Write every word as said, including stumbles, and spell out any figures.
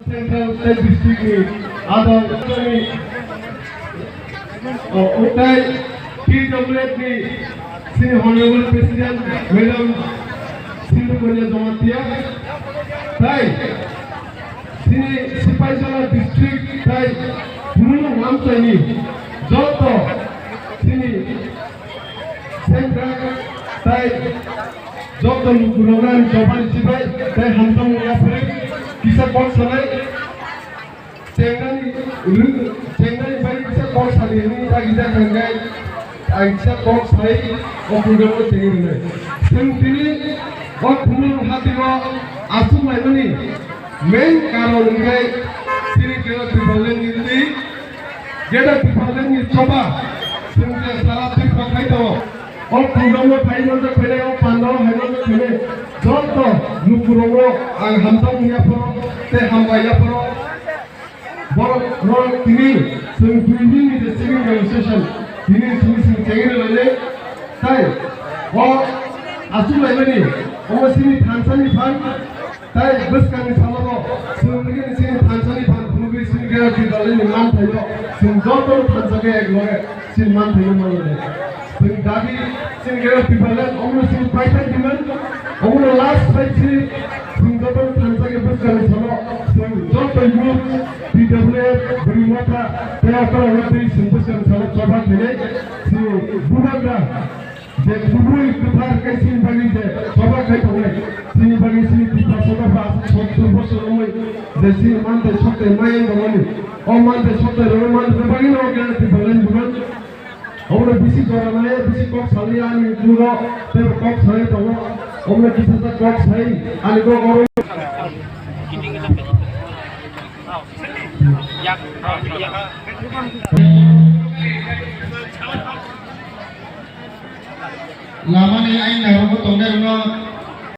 Central State District ni adong ni, o, utai P W F ni sini Honorable President Madam Sindhu Kanya Jamatia, tai sini Sipaijala District tai Phulwng Amchaini joto sini Central tai joto lukurokno ani chobani chibai tai hamjakmung yaphari kisa kok sanai. Chengnani rw-, chengnani bai kisa kok sani hwnwi dagi jak hwnkhe ang kisa kok sai o program-o chengwi rwnai. Chwng tini o Phulwng hatio achuk laimani main karon hwnkhe chini Greater Tipraland ni twi Greater Tipraland ni choba chwng je sara Tripura khai tongo. O program-o phai manjak phainai, o pandal-o hai manjak phainai joto lukurokno ang hamjakmung yapharo tei hambai yapharo. Borok rok tini chwng twi nini je civil demonstration tini chwng chwng chengwi rwlainai. Tai o achuk laimani omo chini thansa ni phan tai bwskangni salo bo chwng nini chini thansa ni phan phunugwi chini Greater Tipraland ni manthaino chwng joto thansa khe ek loge chini manthaino manlainai. Chwng dabi chini Greater Tipraland omo chini paithak demand omo last fight chini chwng joto thansa khe bwskangni salo chwng joto youth P W F, bwrwi motha, tei akorokno twi chwng bwskang salo choba khainai, chini bubagra je kubui kwthar khe chini bagwi je choba khai tongnai, chini bagwi chini Tiprasa dopha aswk sottur bosor wngwi je chini manthai sokthai maya wng tongmani, o manthai sokthai rokno manthai bagwino Greater Tipraland bubagra. Omo bisi jora nai, bisi kok sali ani ulo, tei kok sai tongo. Omo kisa sa kok sai, ani kok oro. Lamani ain narogo tongnai rokno